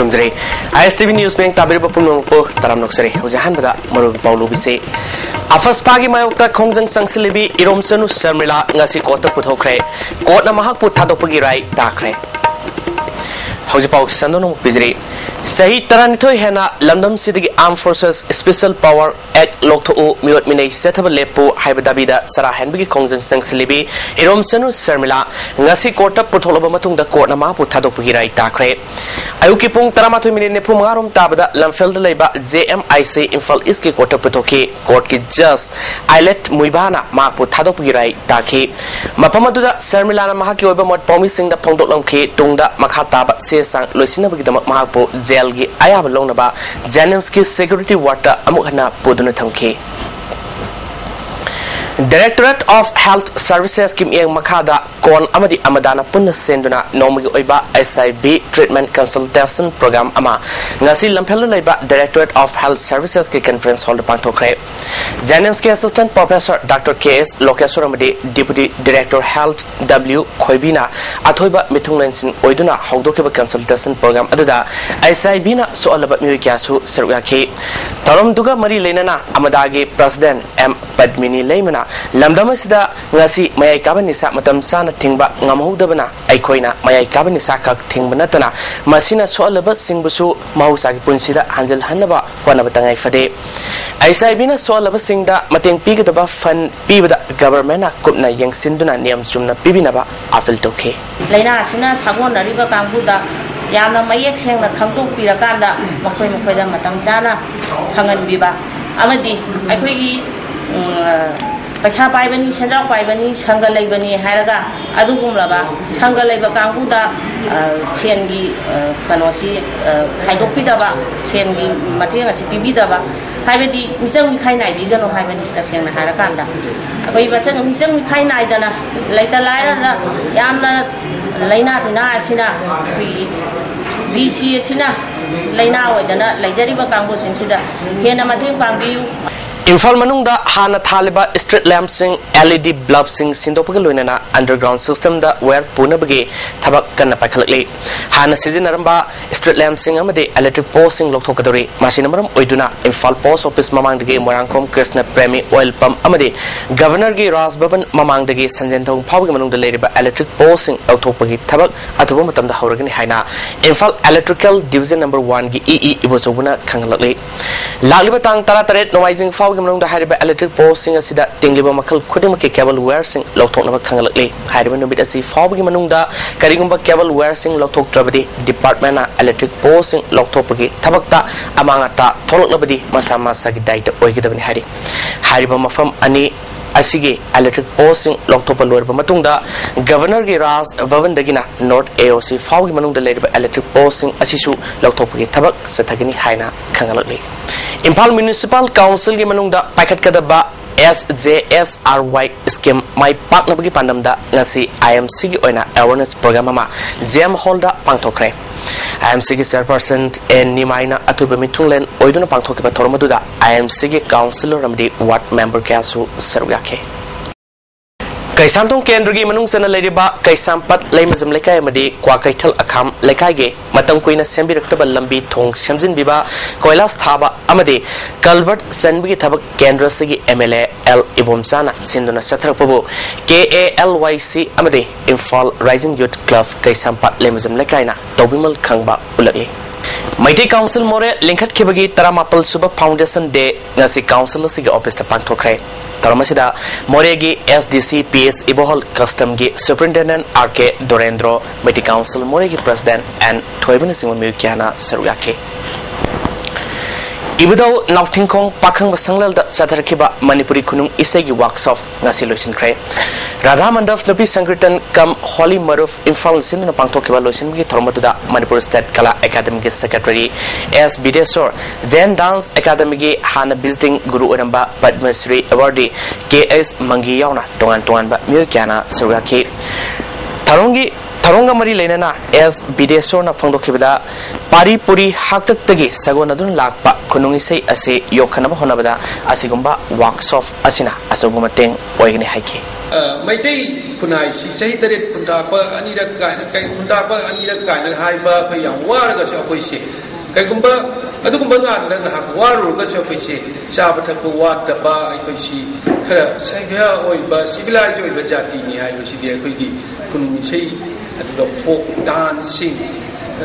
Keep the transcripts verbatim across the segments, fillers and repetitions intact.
ꯊꯝꯖꯔꯤ꯫ ꯑꯥꯏ ꯑꯦꯁ T V news ꯃꯤꯠꯌꯦꯡ ꯇꯥꯕꯤꯔꯤꯕ ꯄꯨꯝꯅꯃꯛꯄꯨ ꯇꯔꯥꯝꯅ ꯑꯣꯛꯆꯔꯤ꯫ ꯍꯧꯖꯤꯛ ꯑꯍꯥꯟꯕꯗ ꯃꯔꯨꯑꯣꯏꯕ ꯄꯥꯎ ꯂꯧꯕꯤꯁꯤ꯫ ꯑꯐꯁꯄꯥꯒꯤ ꯃꯥꯌꯣꯛꯇ ꯈꯣꯡꯖꯪ ꯆꯪꯁꯤꯜꯂꯤꯕꯤ ꯏꯔꯣꯝꯆꯅꯨ ꯁꯔꯃꯤꯂꯥ ꯉꯁꯤ ꯀꯣꯔꯠꯇ ꯄꯨꯊꯣꯛꯈ꯭ꯔꯦ꯫ ꯀꯣꯔꯠꯅ ꯃꯍꯥꯛꯄꯨ ꯊꯥꯗꯣꯛꯄꯒꯤ ꯔꯥꯏ ꯇꯥꯈ꯭ꯔꯦ꯫ ꯍꯧꯖꯤꯛ ꯄꯥꯎ ꯁꯟꯗꯣꯛꯅ ꯑꯃꯨꯛ ꯄꯤꯖꯔꯤ꯫ ꯆꯍꯤ ꯇꯔꯥꯅꯤꯊꯣꯏ ꯍꯦꯟꯅ ꯂꯝꯗꯝꯁꯤꯗꯒꯤ Armed Forces Special Power Act ꯂꯧꯊꯣꯛꯎ, ꯃꯤꯑꯣꯠ ꯃꯤꯅꯩ ꯆꯠꯊꯕ ꯂꯦꯞꯄꯨ ꯍꯥꯏꯕ ꯗꯥꯕꯤꯗ ꯆꯔꯥ ꯍꯦꯟꯕꯒꯤ ꯈꯣꯡꯖꯪ ꯆꯪꯁꯤꯜꯂꯤꯕꯤ ꯏꯔꯣꯝꯆꯅꯨ ꯁꯔꯃꯤꯂꯥ ꯉꯁꯤ ꯀꯣꯔꯠꯇ ꯄꯨꯊꯣꯛꯂꯕ ꯃꯇꯨꯡꯗ ꯀꯣꯔꯠꯅ ꯃꯍꯥꯛꯄꯨ ꯊꯥꯗꯣꯛꯄꯒꯤ ꯔꯥꯏ ꯇꯥꯈ꯭ꯔꯦ꯫ ꯑꯌꯨꯛꯀꯤ ꯄꯨꯡ ꯇꯔꯥꯃꯥꯊꯣꯏ ꯃꯤꯅꯤꯠ ꯅꯤꯐꯨ ꯃꯉꯥ ꯔꯣꯝ ꯇꯥꯕꯗ ꯂꯝꯐꯦꯜꯗ ꯂꯩꯕ J M I C Imphal ꯏꯁꯀꯤ ꯀꯣꯔꯠꯇ ꯄꯨꯊꯣꯛꯈꯤ꯫ ꯀꯣꯔꯠꯀꯤ ꯖꯖ ꯑꯥꯏꯂꯦꯠ ꯃꯨꯏꯕꯥꯅ ꯃꯍꯥꯛꯄꯨ ꯊꯥꯗꯣꯛꯄꯒꯤ ꯔꯥꯏ ꯇꯥꯈꯤ꯫ ꯃꯐꯝ ꯑꯗꯨꯗ ꯁꯔꯃꯤꯂꯥꯅ ꯃꯍꯥꯛꯀꯤ ꯑꯣꯏꯕ ꯃꯣꯠ ꯄꯥꯎꯃꯤꯁꯤꯡꯗ ꯐꯣꯡꯗꯣꯛꯂꯝꯈꯤ꯫ ꯇꯨꯡꯗ ꯃꯈꯥ ꯇꯥꯕ ꯆꯦ ꯆꯥꯡ ꯂꯣꯏꯁꯤꯟꯅꯕꯒꯤꯗꯃꯛ ꯃꯍꯥꯛꯄꯨ ꯖꯦꯜꯒꯤ ꯑꯌꯥꯕ ꯂꯧꯅꯕ ꯖꯦꯅꯤꯝꯁꯀꯤ ꯁꯦꯀ꯭ꯌꯨꯔꯤꯇꯤ ꯋꯥꯔꯗꯇ ꯑꯃꯨꯛ ꯍꯟꯅ ꯄꯨꯗꯨꯅ ꯊꯝꯈꯤ꯫ Directorate of Health Servicesꯀꯤ ꯃꯤꯠꯌꯦꯡ ꯃꯈꯥꯗ ꯀꯣꯟ ꯑꯃꯗꯤ ꯑꯃꯗꯥꯅ ꯄꯨꯟꯅ ꯁꯤꯟꯗꯨꯅ ꯅꯣꯡꯃꯒꯤ ꯑꯣꯏꯕ ꯑꯩꯆ ꯑꯥꯏ ꯚꯤ treatment consultation program ꯑꯃ ꯉꯁꯤ ꯂꯝꯐꯦꯜꯗ ꯂꯩꯕ Directorate of Health Servicesꯀꯤ conference hallꯗ ꯄꯥꯡꯊꯣꯛꯈ꯭ꯔꯦ꯫ ꯖꯦꯅꯤꯝꯁꯀꯤ assistant professor doctor K S Lokeshwor ꯑꯃꯗꯤ deputy director health ꯗꯕ꯭ꯂꯤꯎ ꯈꯣꯏꯕꯤꯅ ꯑꯊꯣꯏꯕ ꯃꯤꯊꯨꯡꯂꯦꯟꯁꯤꯡ ꯑꯣꯏꯗꯨꯅ ꯍꯧꯗꯣꯛꯈꯤꯕ consultation program ꯑꯗꯨꯗ ꯑꯩꯆ ꯑꯥꯏ ꯚꯤꯅ ꯁꯣꯛꯍꯜꯂꯕ ꯃꯤꯑꯣꯏ ꯀꯌꯥꯁꯨ ꯁꯔꯨꯛ ꯌꯥꯈꯤ꯫ ꯊꯧꯔꯝꯗꯨꯒ ꯃꯔꯤ ꯂꯩꯅꯅ ꯑꯃꯗꯥꯒꯤ president ꯑꯦꯝ ꯄꯗꯃꯤꯅꯤ ꯂꯩꯃꯅ ꯂꯝꯗꯝ ꯑꯁꯤꯗ ꯉꯁꯤ ꯃꯌꯥꯏ ꯀꯥꯕ ꯅꯤꯁꯥ ꯃꯇꯝ ꯆꯥꯅ ꯊꯤꯡꯕ ꯉꯝꯍꯧꯗꯕꯅ ꯑꯩꯈꯣꯏꯅ ꯃꯌꯥꯏ ꯀꯥꯕ ꯅꯤꯁꯥ ꯈꯛ ꯊꯤꯡꯕ ꯅꯠꯇꯅ ꯃꯁꯤꯅ ꯁꯣꯛꯍꯜꯂꯕꯁꯤꯡꯕꯨꯁꯨ ꯃꯍꯧꯁꯥꯒꯤ ꯄꯨꯟꯁꯤꯗ ꯍꯟꯖꯤꯜꯍꯟꯅꯕ ꯍꯣꯠꯅꯕ ꯇꯉꯥꯏ ꯐꯗꯦ꯫ ꯑꯩꯆ ꯑꯥꯏ ꯚꯤꯅ ꯁꯣꯛꯍꯜꯂꯕꯁꯤꯡꯗ ꯃꯇꯦꯡ ꯄꯤꯒꯗꯕ fund ꯄꯤꯕꯗ governmentꯅ ꯀꯨꯞꯅ ꯌꯦꯡꯁꯤꯟꯗꯨꯅ ꯅꯤꯌꯝ ꯆꯨꯝꯅ ꯄꯤꯕꯤꯅꯕ ꯑꯥꯄꯤꯜ ꯇꯧꯈꯤ꯫ ꯂꯥꯏꯅꯥ ꯑꯁꯤꯅ ꯁꯥꯒꯣꯟꯅꯔꯤꯕ ꯀꯥꯡꯕꯨꯗ ꯌꯥꯝꯅ ꯃꯌꯦꯛ ꯁꯦꯡꯅ ꯈꯪꯗꯣꯛꯄꯤꯔꯀꯥꯟꯗ ꯃꯈꯣꯏ ꯃꯈꯣꯏꯗ ꯃꯇꯝ ꯆꯥꯅ ꯐꯪꯍꯟꯕꯤꯕ ꯑꯃꯗꯤ ꯑꯩꯈꯣꯏꯒꯤ, ꯎꯝ, ꯄꯩꯁꯥ ꯄꯥꯏꯕꯅꯤ, ꯁꯦꯟꯖꯥꯎ ꯄꯥꯏꯕꯅꯤ, ꯁꯪꯒ ꯂꯩꯕꯅꯤ ꯍꯥꯏꯔꯒ ꯑꯗꯨꯒꯨꯝꯂꯕ ꯁꯪꯒ ꯂꯩꯕ ꯀꯥꯡꯕꯨꯗ, ꯑ, ꯁꯦꯟꯒꯤ, ꯑ, ꯀꯩꯅꯣꯁꯤ, ꯑ, ꯈꯥꯏꯗꯣꯛꯄꯤꯗꯕ, ꯁꯦꯟꯒꯤ ꯃꯇꯦꯡ ꯑꯁꯤ ꯄꯤꯕꯤꯗꯕ, ꯍꯥꯏꯕꯗꯤ ꯃꯤꯆꯪ ꯃꯤꯈꯥꯏ ꯅꯥꯏꯕꯤꯒꯅꯨ ꯍꯥꯏꯕꯅꯤ꯫ ꯇꯁꯦꯡꯅ ꯍꯥꯏꯔꯀꯥꯟꯗ ꯑꯩꯈꯣꯏ ꯃꯆꯪ-, ꯃꯤꯆꯪ ꯃꯤꯈꯥꯏ ꯅꯥꯏꯗꯅ ꯂꯩꯇ ꯂꯥꯏꯔꯅ ꯌꯥꯝꯅ ꯂꯥꯏꯅꯥ ꯇꯤꯟꯅꯥ ꯑꯁꯤꯅ ꯑꯩꯈꯣꯏꯒꯤ ꯕꯤ ꯁꯤ ꯑꯁꯤꯅ ꯂꯥꯏꯅꯥ ꯑꯣꯏꯗꯅ ꯂꯩꯖꯔꯤꯕ ꯀꯥꯡꯕꯨꯁꯤꯡꯁꯤꯗ ꯍꯦꯟꯅ ꯃꯇꯦꯡ ꯄꯥꯡꯕꯤꯌꯨ꯫ ꯏꯝꯐꯥꯜ ꯃꯅꯨꯡꯗ ꯍꯥꯟꯅ ꯊꯥꯜꯂꯤꯕ street lampꯁꯤꯡ, LED bulbꯁꯤꯡ ꯁꯤꯟꯗꯣꯛꯄꯒ ꯂꯣꯏꯅꯅ underground systemꯗ wire ꯄꯨꯅꯕꯒꯤ ꯊꯕꯛ ꯀꯟꯅ ꯄꯥꯏꯈꯠꯂꯛꯂꯤ꯫ ꯍꯥꯟꯅ ꯁꯤꯖꯤꯟꯅꯔꯝꯕ street lampꯁꯤꯡ ꯑꯃꯗꯤ electric poleꯁꯤꯡ ꯂꯧꯊꯣꯛꯀꯗꯧꯔꯤ꯫ ꯃꯁꯤꯅ ꯃꯔꯝ ꯑꯣꯏꯗꯨꯅ ꯏꯝꯐꯥꯜ post office ꯃꯃꯥꯡꯗꯒꯤ ꯃꯣꯏꯔꯥꯡꯈꯣꯝ ꯀ꯭ꯔꯤꯁꯅ ꯄ꯭ꯔꯦꯃꯤ oil pump ꯑꯃꯗꯤ Governorꯒꯤ ꯔꯥꯖ ꯚꯕꯟ ꯃꯃꯥꯡꯗꯒꯤ ꯁꯟꯖꯦꯟꯊꯣꯡ ꯐꯥꯎꯒꯤ ꯃꯅꯨꯡꯗ ꯂꯩꯔꯤꯕ electric poleꯁꯤꯡ ꯂꯧꯊꯣꯛꯄꯒꯤ ꯊꯕꯛ ꯑꯊꯨꯕ ꯃꯇꯝꯗ ꯍꯧꯔꯒꯅꯤ ꯍꯥꯏꯅ Imphal Electrical Division number oneꯒꯤ EE ꯏꯕꯣꯆꯧꯕꯅ ꯈꯪꯍꯜꯂꯛꯂꯤ꯫ ꯂꯥꯛꯂꯤꯕ ꯇꯥꯡ ꯇꯔꯥꯇꯔꯦꯠ ꯅꯣꯡꯃꯥꯏꯖꯤꯡ ꯐꯥꯎꯒꯤ ꯃꯅꯨꯡꯗ ꯍꯥꯏꯔꯤꯕ electric poleꯁꯤꯡ ꯑꯁꯤꯗ ꯇꯤꯡꯂꯤꯕ ꯃꯈꯜ ꯈꯨꯗꯤꯡꯃꯛꯀꯤ cable wireꯁꯤꯡ ꯂꯧꯊꯣꯛꯅꯕ ꯈꯪꯍꯜꯂꯛꯂꯤ꯫ ꯍꯥꯏꯔꯤꯕ ꯅꯨꯃꯤꯠ ꯑꯁꯤ ꯐꯥꯎꯕꯒꯤ ꯃꯅꯨꯡꯗ ꯀꯔꯤꯒꯨꯝꯕ cable wireꯁꯤꯡ ꯂꯧꯊꯣꯛꯇ꯭ꯔꯕꯗꯤ departmentꯅ electric poleꯁꯤꯡ ꯂꯧꯊꯣꯛꯄꯒꯤ ꯊꯕꯛꯇ ꯑꯃꯥꯡ ꯑꯇꯥ ꯊꯣꯛꯂꯛꯂꯕꯗꯤ ꯃꯁꯥ ꯃꯁꯥꯒꯤ ꯗꯥꯏꯇ ꯑꯣꯏꯒꯗꯕꯅꯤ ꯍꯥꯏꯔꯤ꯫ ꯍꯥꯏꯔꯤꯕ ꯃꯐꯝ ꯑꯅꯤ ꯑꯁꯤꯒꯤ electric poleꯁꯤꯡ ꯂꯧꯊꯣꯛꯄ ꯂꯣꯏꯔꯕ ꯃꯇꯨꯡꯗ Governorꯒꯤ ꯔꯥꯖ ꯚꯕꯟꯗꯒꯤꯅ North AOC ꯐꯥꯎꯒꯤ ꯃꯅꯨꯡꯗ ꯂꯩꯔꯤꯕ electric poleꯁꯤꯡ ꯑꯁꯤꯁꯨ ꯂꯧꯊꯣꯛꯄꯒꯤ ꯊꯕꯛ ꯆꯠꯊꯒꯅꯤ ꯍꯥꯏꯅ ꯈꯪꯍꯜꯂꯛꯂꯤ꯫ ꯏꯝꯐꯥꯜ Municipal Councilꯒꯤ ꯃꯅꯨꯡꯗ ꯄꯥꯏꯈꯠꯀꯗꯕ SJSRY scheme ꯃꯥꯏ ꯄꯥꯛꯅꯕꯒꯤ ꯄꯥꯟꯗꯝꯗ ꯉꯁꯤ IMCꯒꯤ ꯑꯣꯏꯅ awareness program ꯑꯃ JM Hallꯗ ꯄꯥꯡꯊꯣꯛꯈ꯭ꯔꯦ꯫ IMCꯒꯤ chairperson N ꯅꯤꯃꯥꯏꯅ ꯑꯊꯣꯏꯕ ꯃꯤꯊꯨꯡꯂꯦꯟ ꯑꯣꯏꯗꯨꯅ ꯄꯥꯡꯊꯣꯛꯈꯤꯕ ꯊꯧꯔꯝ ꯑꯗꯨꯗ IMCꯒꯤ councillor ꯑꯃꯗꯤ ward member ꯀꯌꯥꯁꯨ ꯁꯔꯨꯛ ꯌꯥꯈꯤ꯫ ꯀꯩꯁꯥꯝꯊꯣꯡ ꯀꯦꯟꯗ꯭ꯔꯒꯤ ꯃꯅꯨꯡ ꯆꯟꯅ ꯂꯩꯔꯤꯕ ꯀꯩꯁꯥꯝꯄꯥꯠ ꯂꯩꯃꯖꯝ ꯂꯩꯀꯥꯏ ꯑꯃꯗꯤ ꯀ꯭ꯋꯥꯀꯩꯊꯦꯜ ꯑꯈꯥꯝ ꯂꯩꯀꯥꯏꯒꯤ ꯃꯇꯝ ꯀꯨꯏꯅ ꯁꯦꯝꯕꯤꯔꯛꯇꯕ ꯂꯝꯕꯤ ꯊꯣꯡ ꯁꯦꯝꯖꯤꯟꯕꯤꯕ, ꯀꯣꯏꯂꯥꯁ ꯊꯥꯕ ꯑꯃꯗꯤ culvert ꯆꯟꯕꯒꯤ ꯊꯕꯛ ꯀꯦꯟꯗ꯭ꯔ ꯑꯁꯤꯒꯤ MLA L ꯏꯕꯣꯝꯆꯥꯅ ꯁꯤꯟꯗꯨꯅ ꯆꯠꯊꯔꯛꯄꯕꯨ KALYC ꯑꯃꯗꯤ Imphal Rising Youth Club ꯀꯩꯁꯥꯝꯄꯥꯠ ꯂꯩꯃꯖꯝ ꯂꯩꯀꯥꯏꯅ ꯇꯧꯕꯤꯃꯜ ꯈꯪꯕ ꯎꯠꯂꯛꯂꯤ꯫ ꯃꯩꯇꯩ ꯀꯥꯎꯟꯁꯤꯜ ꯃꯣꯔꯦ ꯂꯤꯡꯈꯠꯈꯤꯕꯒꯤ ꯇꯔꯥꯃꯥꯄꯜ ꯁꯨꯕ foundation day ꯉꯁꯤ ꯀꯥꯎꯟꯁꯤꯜ ꯑꯁꯤꯒꯤ ꯑꯣꯐꯤꯁꯇ ꯄꯥꯡꯊꯣꯛꯈ꯭ꯔꯦ꯫ ꯊꯧꯔꯝ ꯑꯁꯤꯗ ꯃꯣꯔꯦꯒꯤ SDC PS ꯏꯕꯣꯍꯜ customꯒꯤ superintendent R K Dorendro, Meitei council ꯃꯣꯔꯦꯒꯤ president N ꯊꯣꯏꯕꯅꯆꯤꯡꯕ ꯃꯤꯑꯣꯏ ꯀꯌꯥꯅ ꯁꯔꯨꯛ ꯌꯥꯈꯤ꯫ ꯏꯕꯨꯙꯧ ꯅꯥꯎꯊꯤꯡꯈꯣꯡ ꯄꯥꯈꯪꯕ ꯁꯪꯂꯦꯜꯗ ꯆꯠꯊꯔꯛꯈꯤꯕ ꯃꯅꯤꯄꯨꯔꯤ ꯈꯨꯅꯨꯡ ꯏꯁꯩꯒꯤ workshop ꯉꯁꯤ ꯂꯣꯏꯁꯤꯟꯈ꯭ꯔꯦ꯫ ꯔꯥꯙꯥ ꯃꯟꯗꯞ ꯅꯨꯄꯤ ꯁꯪꯀꯤꯔꯇꯟ cum Holy Maruf ꯏꯝꯐꯥꯜꯅ ꯁꯤꯟꯗꯨꯅ ꯄꯥꯡꯊꯣꯛꯈꯤꯕ ꯂꯣꯏꯁꯤꯟꯕꯒꯤ ꯊꯧꯔꯝ ꯑꯗꯨꯗ Manipur State Kala Academyꯒꯤ secretary S ꯕꯤꯗꯦꯁꯣꯔ, Zen Dance Academyꯒꯤ ꯍꯥꯟꯅ visiting ꯒꯨꯔꯨ ꯑꯣꯏꯔꯝꯕ ꯄꯗꯃꯁ꯭ꯔꯤ awardee K S ꯃꯪꯒꯤ ꯌꯥꯎꯅ ꯇꯣꯉꯥꯟ ꯇꯣꯉꯥꯟꯕ ꯃꯤꯑꯣꯏ ꯀꯌꯥꯅ ꯁꯔꯨꯛ ꯌꯥꯈꯤ꯫ ꯊꯧꯔꯝꯒꯤ ꯊꯧꯔꯝꯒ ꯃꯔꯤ ꯂꯩꯅꯅ ꯑꯦꯁ ꯕꯤꯗꯦꯁꯣꯔꯅ ꯐꯣꯡꯗꯣꯛꯈꯤꯕꯗ, ꯄꯥꯔꯤ ꯄꯨꯔꯤ ꯍꯥꯛꯇꯛꯇꯒꯤ ꯁꯥꯒꯣꯟꯅꯗꯨꯅ ꯂꯥꯛꯄ ꯈꯨꯅꯨꯡ ꯏꯁꯩ ꯑꯁꯤ ꯌꯣꯛꯈꯠꯅꯕ ꯍꯣꯠꯅꯕꯗ ꯑꯁꯤꯒꯨꯝꯕ ꯋꯥꯔꯛꯁꯣꯞ ꯑꯁꯤꯅ ꯑꯆꯧꯕ ꯃꯇꯦꯡ ꯑꯣꯏꯒꯅꯤ ꯍꯥꯏꯈꯤ꯫ ꯑ, ꯃꯩꯇꯩ ꯈꯨꯟꯅꯥꯏꯁꯤ ꯆꯍꯤ ꯇꯔꯦꯠ ꯈꯨꯟꯇꯥꯛꯄ ꯑꯅꯤꯔꯛ ꯀꯥꯏꯅ, ꯀꯩ ꯈꯨꯟꯇꯥꯛꯄ ꯑꯅꯤꯔꯛ ꯀꯥꯏꯅ ꯍꯥꯏꯕ ꯑꯩꯈꯣꯏ ꯌꯥꯝ ꯋꯥꯔꯒꯁꯨ ꯑꯩꯈꯣꯏꯁꯦ ꯀꯩꯒꯨꯝꯕ ꯑꯗꯨꯒꯨꯝꯕ ꯉꯥꯛꯇ ꯉꯥꯏꯍꯥꯛ ꯋꯥꯔꯨꯔꯒꯁꯨ ꯑꯩꯈꯣꯏꯁꯦ ꯆꯥꯕ ꯊꯛꯄ ꯋꯥꯠꯇꯕ, ꯑꯩꯈꯣꯏꯁꯤ ꯈꯔ ꯁꯚ꯭ꯌ ꯑꯣꯏꯕ, ꯁꯤꯚꯤꯂꯥꯏꯖ ꯑꯣꯏꯕ ꯖꯥꯇꯤꯅꯤ ꯍꯥꯏꯕꯁꯤꯗꯤ ꯑꯩꯈꯣꯏꯒꯤ ꯈꯨꯅꯨꯡ ꯏꯁꯩ ꯑꯗꯨꯒ ꯐꯣꯛ ꯗꯥꯟꯁꯁꯤꯡ,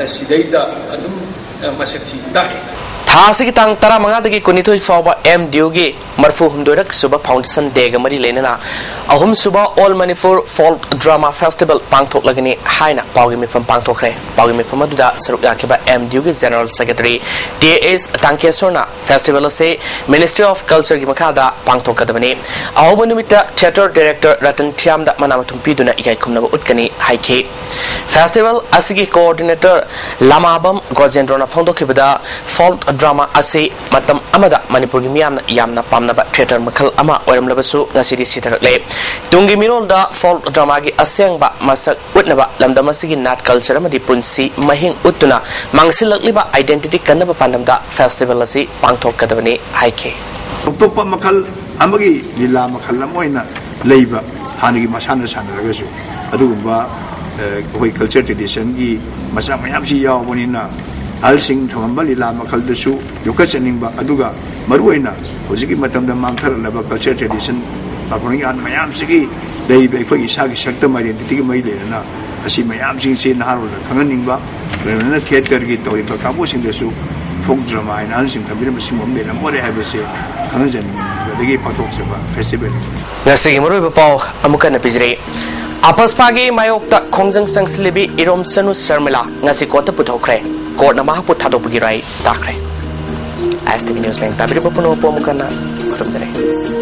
ꯑ, ꯁꯤꯗꯩꯗ ꯑꯗꯨꯝ, ꯑ, ꯃꯁꯛꯁꯤ ꯇꯥꯛꯑꯦ꯫ ꯊꯥ ꯑꯁꯤꯒꯤ ꯇꯥꯡ ꯇꯔꯥꯃꯉꯥꯗꯒꯤ ꯀꯨꯟꯅꯤꯊꯣꯏ ꯐꯥꯎꯕ ꯑꯦꯝ ꯗꯤ ꯌꯨꯒꯤ ꯃꯔꯐꯨ ꯍꯨꯝꯗꯣꯏꯔꯛ ꯁꯨꯕ ꯐꯥꯎꯟꯗꯦꯁꯟ ꯗꯦꯒ ꯃꯔꯤ ꯂꯩꯅꯅ ꯑꯍꯨꯝꯁꯨꯕ all Manipur folk drama festival ꯄꯥꯡꯊꯣꯛꯂꯒꯅꯤ ꯍꯥꯏꯅ ꯄꯥꯎꯒꯤ ꯃꯤꯐꯝ ꯄꯥꯡꯊꯣꯛꯈ꯭ꯔꯦ꯫ ꯄꯥꯎꯒꯤ ꯃꯤꯐꯝ ꯑꯗꯨꯗ ꯁꯔꯨꯛ ꯌꯥꯈꯤꯕ ꯑꯦꯝ ꯗꯤ ꯌꯨꯒꯤ ꯖꯦꯅꯔꯦꯜ ꯁꯦꯀ꯭ꯔꯦꯇꯔꯤ ꯇꯤ ꯑꯦꯁ ꯇꯥꯡꯀꯦꯁꯣꯔꯅ ꯐꯦꯁꯇꯤꯚꯦꯜ ꯑꯁꯤ ꯃꯤꯅꯤꯁꯇ꯭ꯔꯤ ꯑꯣꯐ ꯀꯜꯆꯔꯒꯤ ꯃꯈꯥꯗ ꯄꯥꯡꯊꯣꯛꯀꯗꯕꯅꯤ꯫ ꯑꯍꯧꯕ ꯅꯨꯃꯤꯠꯇ ꯊꯤꯌꯦꯇꯔ ꯗꯥꯏꯔꯦꯛꯇꯔ ꯔꯇꯟ ꯊꯤꯌꯥꯝꯗ ꯃꯅꯥ ꯃꯊꯨꯝ ꯄꯤꯗꯨꯅ ꯏꯀꯥꯏ ꯈꯨꯝꯅꯕ ꯎꯠꯀꯅꯤ ꯍꯥꯏꯈꯤ꯫ ꯐꯦꯁꯇꯤꯚꯦꯜ ꯑꯁꯤꯒꯤ ꯀꯣꯑꯣꯔꯗꯤꯅꯦꯇꯔ ꯂꯃꯥꯕꯝ ꯒꯣꯖꯦꯟꯗ꯭ꯔꯣꯅ ꯐꯣꯡꯗꯣꯛꯈꯤꯕꯗ, ꯐꯣꯜꯛ ꯗ꯭ꯔꯃꯥ ꯑꯁꯤ ꯃꯇꯝ ꯑꯃꯗ ꯃꯅꯤꯄꯨꯔꯒꯤ ꯃꯤꯌꯥꯝꯅ ꯌꯥꯝꯅ ꯄꯥꯝꯅꯕ ꯊꯤꯌꯦꯇꯔ ꯃꯈꯜ ꯑꯃ ꯑꯣꯏꯔꯝꯂꯕꯁꯨ ꯉꯁꯤꯗꯤ ꯁꯤꯊꯔꯛꯂꯦ꯫ ꯇꯨꯡꯒꯤ ꯃꯤꯔꯣꯜꯗ ꯐꯣꯜꯛ ꯗ꯭ꯔꯃꯥꯒꯤ ꯑꯁꯦꯡꯕ ꯃꯁꯛ ꯎꯠꯅꯕ ꯂꯝꯗꯝ ꯑꯁꯤꯒꯤ ꯅꯥꯠ ꯀꯜꯆꯔ ꯑꯃꯗꯤ ꯄꯨꯟꯁꯤ ꯃꯍꯤꯡ ꯎꯠꯇꯨꯅ ꯃꯥꯡꯁꯤꯜꯂꯛꯂꯤꯕ ꯑꯥꯏꯗꯦꯟꯇꯤꯇꯤ ꯀꯟꯅꯕ ꯄꯥꯟꯗꯝꯗ ꯐꯦꯁꯇꯤꯚꯦꯜ ꯑꯁꯤ ꯄꯥꯡꯊꯣꯛꯀꯗꯕꯅꯤ ꯍꯥꯏꯈꯤ꯫ ꯇꯣꯞ ꯇꯣꯞꯄ ꯃꯈꯜ ꯑꯃꯒꯤ ꯂꯤꯂꯥ ꯃꯈꯜ ꯑꯃ ꯑꯣꯏꯅ ꯂꯩꯕ, ꯍꯥꯟꯅꯒꯤ ꯃꯁꯥꯟꯅ ꯁꯥꯟꯅꯔꯒꯁꯨ ꯑꯗꯨꯒꯨꯝꯕ, ꯑ, ꯑꯩꯈꯣꯏ ꯀꯜꯆꯔ ꯇ꯭ꯔꯦꯗꯤꯁꯟꯒꯤ ꯃꯆꯥꯛ ꯃꯌꯥꯝꯁꯤ ꯌꯥꯎꯕꯅꯤꯅ, ꯑꯍꯜꯁꯤꯡ ꯊꯝꯃꯝꯕ ꯂꯤꯂꯥ ꯃꯈꯜꯗꯨꯁꯨ ꯌꯣꯛꯈꯠꯆꯅꯤꯡꯕ, ꯑꯗꯨꯒ ꯃꯔꯨꯑꯣꯏꯅ ꯍꯧꯖꯤꯛꯀꯤ ꯃꯇꯝꯗ ꯃꯥꯡꯊꯔꯛꯂꯕ ꯀꯜꯆꯔ ꯇ꯭ꯔꯦꯗꯤꯁꯟ ꯄꯥꯔꯐꯣꯔꯃꯤꯡ ꯑꯥꯔꯠ ꯃꯌꯥꯝꯁꯤꯒꯤ ꯂꯩꯔꯤꯕ ꯑꯩꯈꯣꯏꯒꯤ ꯏꯁꯥꯒꯤ ꯁꯛꯇꯝ, ꯑꯥꯏꯗꯦꯟꯇꯤꯇꯤꯒ ꯃꯔꯤ ꯂꯩꯅꯅ ꯑꯁꯤ ꯃꯌꯥꯝꯁꯤꯡꯁꯤ ꯅꯍꯥꯔꯣꯜꯗ ꯈꯪꯍꯟꯅꯤꯡꯕ, ꯂꯣꯏꯅꯅ ꯊꯤꯌꯦꯇꯔꯒꯤ ꯇꯧꯔꯤꯕ ꯀꯥꯡꯕꯨꯁꯤꯡꯗꯁꯨ ꯐꯣꯛ ꯗ꯭ꯔꯃꯥ ꯍꯥꯏꯅ ꯑꯍꯜꯁꯤꯡ ꯊꯝꯕꯤꯔꯝꯕ ꯁꯤꯒꯨꯝꯕ ꯑꯃ ꯂꯩꯔꯝꯕ ꯑꯣꯏꯔꯦ ꯍꯥꯏꯕꯁꯦ ꯈꯪꯍꯟꯖꯅꯤꯡꯕꯗꯒꯤ ꯄꯥꯡꯊꯣꯛꯆꯕ ꯐꯦꯁꯇꯤꯚꯦꯜꯅꯤ꯫ ꯉꯁꯤꯒꯤ ꯃꯔꯨꯑꯣꯏꯕ ꯄꯥꯎ ꯑꯃꯨꯛ ꯍꯟꯅ ꯄꯤꯖꯔꯤ꯫ ꯑꯄꯁꯄꯥꯒꯤ ꯃꯥꯌꯣꯛꯇ ꯈꯣꯡꯖꯪ ꯆꯪꯁꯤꯜꯂꯤꯕꯤ ꯏꯔꯣꯝꯆꯅꯨ ꯁꯔꯃꯤꯂꯥ ꯉꯁꯤ ꯀꯣꯔꯠꯇ ꯄꯨꯊꯣꯛꯈ꯭ꯔꯦ꯫ ꯀꯣꯔꯠꯅ ꯃꯍꯥꯛꯄꯨ ꯊꯥꯗꯣꯛꯄꯒꯤ ꯔꯥꯏ ꯇꯥꯈ꯭ꯔꯦ꯫ ꯑꯦꯁ ꯇꯤ ꯚꯤ ꯅ꯭ꯌꯨꯁ ꯂꯥꯏꯟ ꯇꯥꯕꯤꯔꯤꯕ ꯄꯨꯝꯅꯃꯛꯄꯨ ꯑꯃꯨꯛ ꯍꯟꯅ ꯈꯨꯔꯨꯝꯖꯔꯤ꯫